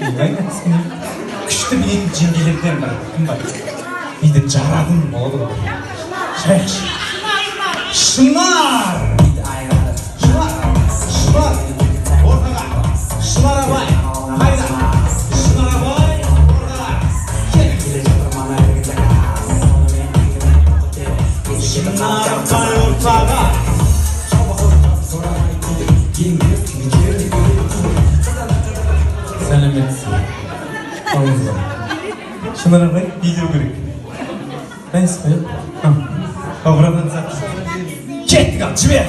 Күшті билейтін жеңгелерден бір кім бар? Биді жаратын болады ғой. Шығайықшы. Шынар! Шынар! Шынар! Ортаға! Шынар апай! Қайда? Шынар апай! Ортаға! Кел! Шынар апай, ортаға! Сәлеметсіз бе? Қалыңыз ба? Шынар апай, билеу керек. Дайынсыз ба, иә? Ау, братан, сияқты. Кеттік, ал, жібер!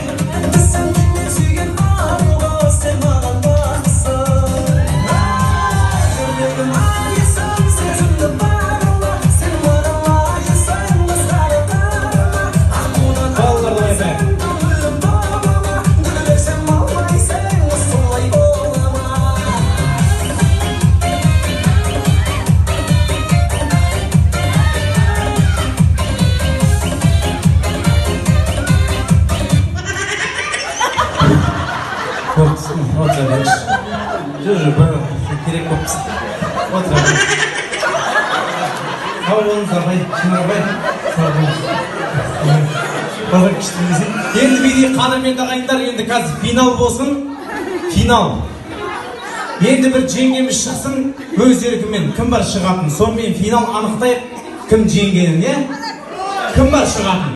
Сүйген аруға сен маған бақсың. Жүрегім айысың, сезімді барлама. Сен маған лайықсың, басқаға қарама. Аққудан Балалар, ойнайық. көңілім баулама. Гүл берсем алмайсың, солай бола ма? Болды, отыра беріңізші. Жоқ, жоқ, бір керек болып түсті. Отыра беріңіз. Сау болыңыз, апай, Шынар апай. Сау болыңыз. Балалар, күшті десең. Енді билейік, қадірменді ағайындар, енді қазір финал болсын. Финал. Енді бір жеңгеміз шықсын өз еркімен. Кім бар шығатын? Сонымен финал анықтайық, кім жеңгенін, иә? Кім бар шығатын?